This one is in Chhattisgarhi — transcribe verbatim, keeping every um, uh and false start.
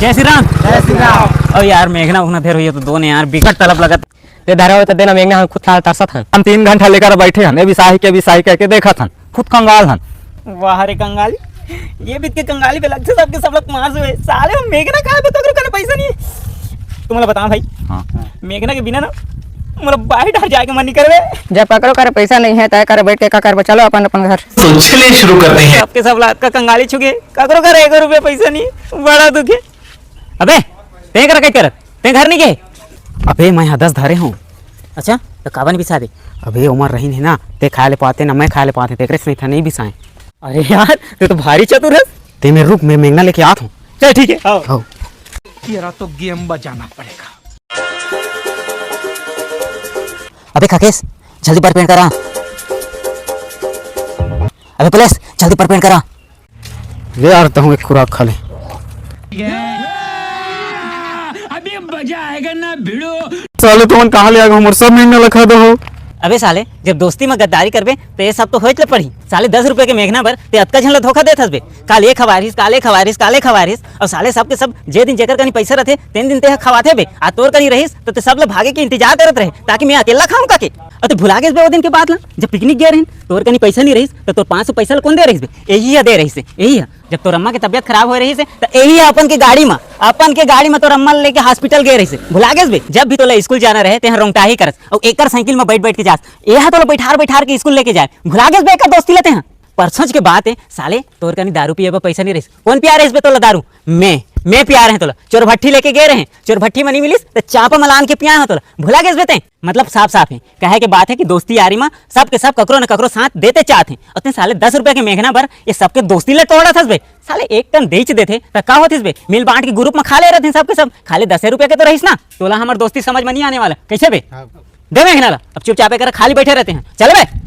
जय श्री राम। जय श्री राम। अब यार, मेघना उघना फेर होही त दो ने यार, बिकट तलब लगत। ते धरे हो त देना मेघना, हम खुद खा तरसत हन। हम तीन घंटा लेकर बैठे हन, ए बिसाही के बिसाही कहिके देखत हन, खुद कंगाल हन। वाह रे कंगाली, ये बीत के कंगाली पे लगथे सबके सब लोग मार से। साले हम मेघना खाए बर ककरो करा पैसा नहीं है। तुमला बताओ भाई, हाँ। मेघना के बिना ना मोला बाहर डहर जाए के मन नहीं करवे। जब ककरो करा पैसा नहीं है, तय करे बैठ के का करबो? चलो अपन अपन घर। तो चलिए शुरू करते हैं। सबके सब लात का कंगाली छुगे, ककरो करा एको रुपया पैसा नहीं, बड़ा दुख है। अबे, ते करा कई करत? ते घर नहीं गए? अबे, मैं हदस धरे हूँ। अच्छा, तो काबन बिसा दे। अबे, उमर रहीन है ना, ते खाए ले पाते ना, मैं खाए ले पाते, तेकरे से नहीं था, नहीं बिसाए। अरे यार, तू तो भारी चतुर है। ते मेरे रुक, मैं मेघना लेके आत हूँ। चल ठीक है, आओ। आओ। तेरा तो गेम बजाना पड़ेगा। अबे खकेश, जल्दी पर पेंट करा। अबे पुलिस, जल्दी पर पेंट करा। ले यार, तहूँ एक खुराक खा ले। अभी मजा आएगा ना भिड़ो। साले तुमन कहाँ ले आ गए, हमर सब मेघना ला खा दो हो। अबे साले, जब दोस्ती में गद्दारी करबे, तो ये सब तो होच ले पड़ी। साले दस रुपये के मेघना बर ते अतका झन ला धोखा देत हस बे। काल ये खवारिस, काल ये खवारिस, काल ये खवारिस, और साले सब के सब जे दिन जेकर कनी पैसा रहथे, तेन दिन ते ह खवाथे बे। आ तोर कनी रहिस, तो ते सब ला भागे के इंतजार करत रहे, ताकि मैं अकेला खाऊं काके। और ते भुला गेस बे वो दिन के बात ला, जब पिकनिक गए रहिन, तोर कनी पैसा नहीं रहिस, तो तोर पाँच सौ पैसा ला कौन दे रहिस बे? यही ह दे रहिस हे, यही ह। जब तोर अम्मा के तबियत खराब हो रही से, त यही अपन के गाड़ी म, अपन के गाड़ी म तोर अम्मा ल लेके हॉस्पिटल गए रही से। भुला गेस बे, जब भी तोला स्कूल जाना रहे, तेहा रोंगटा ही करस, अउ एकर साइकिल म बैठ बैठ के जास, एहा तोला बैठार बैठार के स्कूल लेके जाए। भुला गेस बे एकर दोस्ती ल तेहा। परसों के बात है साले, तोर कनी दारू पिए बर पैसा नहीं रहिस। कौन पिया रहिस बे तोला दारू? मैं, मैं पिया रहे तोला। चोरभट्ठी लेके गए रहे, चोरभट्ठी म नहीं मिलिस, त चापा म लान के पिया हो तोला। भुला गेस बे ते? मतलब साफ साफ है, कहे के बात है कि दोस्ती यारी म सब के सब ककरो न ककरो साथ देते चाहत हैं। और तें साले दस रुपया के मेघना बर ये सबके दोस्ती ले तोड़त हस बे। साले एक कन देच देथे त का होतिस बे, मिल बांट के ग्रुप म खा ले रहते हैं सब के सब। खाली दसे रुपया के तो रहिस ना, तोला हमर दोस्ती समझ में नहीं आने वाला। कैसे बे? हाँ। दे मेघना ला, अब चुपचाप एकर खाली बैठे रहते हैं। चल बे।